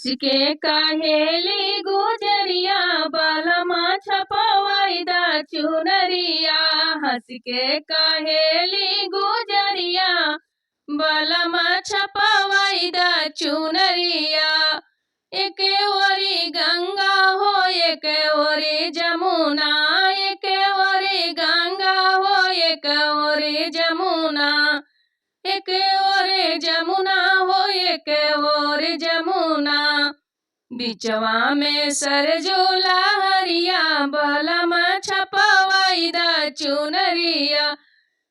के कहेली गुजरिया बलमा छपवाई दा चुनरिया। हंस के कहेली गुजरिया बलमा छपवाई दा चुनरिया। एक ओरी गंगा हो एक ओरी जमुना, एक ओरी गंगा हो एक ओरी जमुना, एक ओरी जमुना हो एक ओरी जमुना। बिचवा में सरजूला हरिया बलमा छपवाई दा चुनरिया।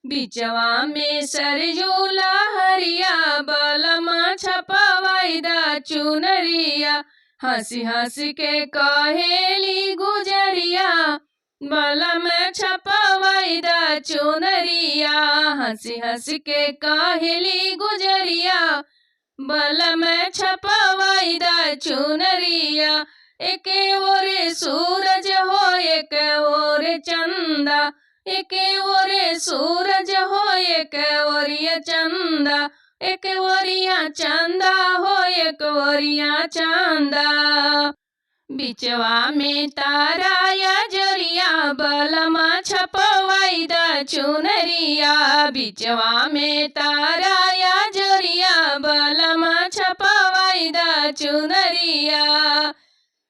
बिचवा में सरजूला हरिया बलमा छपवाई दा चुनरिया। हंसी हंसी के कहेली गुजरिया बलम छपवाई दा चुनरिया। हंसी हंसी के कहेली गुजरिया बलम छपवाई दा चुनरिया। एक ओरे सूरज हो एक ओरे चंदा, एक ओरे सूरज हो एक ओरिया चंदा, एक ओरिया चंदा हो एक ओरिया चंदा। बिचवा में तारा या जरिया बलमा छपवाई दा चुनरिया। बिचवा में तारा या जरिया बलमा छपवाई दा चुनरिया।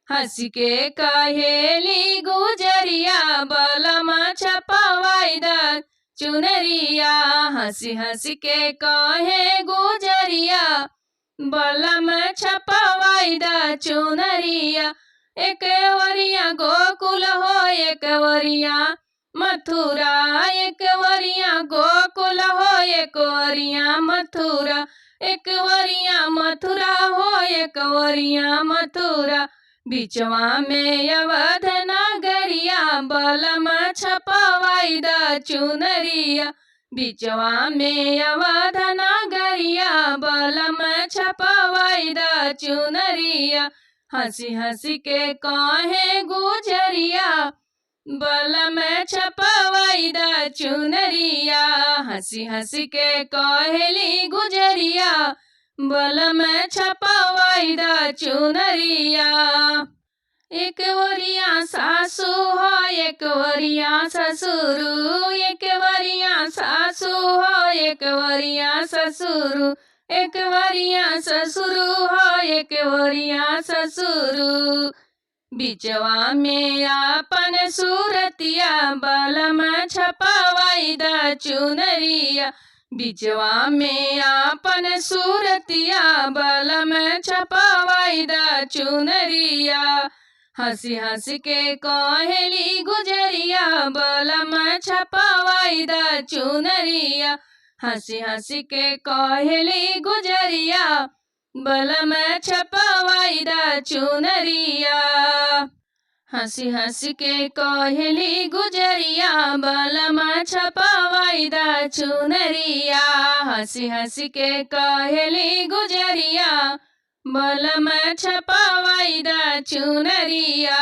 हंस के कहेली गुजरिया बलमा छपवाई दा चुनरिया। हंसी हंस के कहे गुजरिया बलम छपवाई दा चुनरिया। एक ओरिया गोकुल हो एक ओरिया मथुरा, एक ओरिया गोकुल हो एक ओरिया मथुरा, एक ओरिया मथुरा हो एक ओरिया मथुरा। बिचवा में अवध नगरिया बलम छपवाई दा चुनरिया। बिचवा में अवध नगरिया बलम छपवाई दा चुनरिया। हंसी हंसी के कहे गुजरिया बलम छपवाई दा चुनरिया। हंसी हंसी के कहेली गुजरिया बलम छपवाई दा चुनरिया। एक ओरिया सासू हो एक ओरिया ससुरु, एक ओरिया सासू हो एक ओरिया ससुरु, एक ओरिया ससुरु हो एक ओरिया ससुरु। बिचवा में आपन सूरतिया बलम छपवाई दा चुनरिया। बिचवा में आपन सूरतिया बलम छपवाई दा चुनरिया। हंसी हंसी के कहेली गुजरिया बलम छपवाई दा चुनरिया। हंसी हंसी के कहेली गुजरिया बलम छपवाई दा चुनरिया। हंसी हंसी के कहेली गुजरिया बलम छपवाई दा चुनरिया। हंसी हंसी के कहेली गुजरिया बलम छपवाई दा चुनरिया।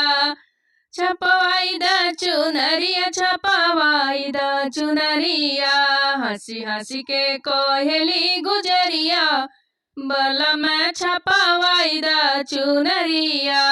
छपवाई दा चुनरिया छपवाई दा चुनरिया। हंसी हंसी के कहेली गुजरिया बलम छपवाई दा चुनरिया।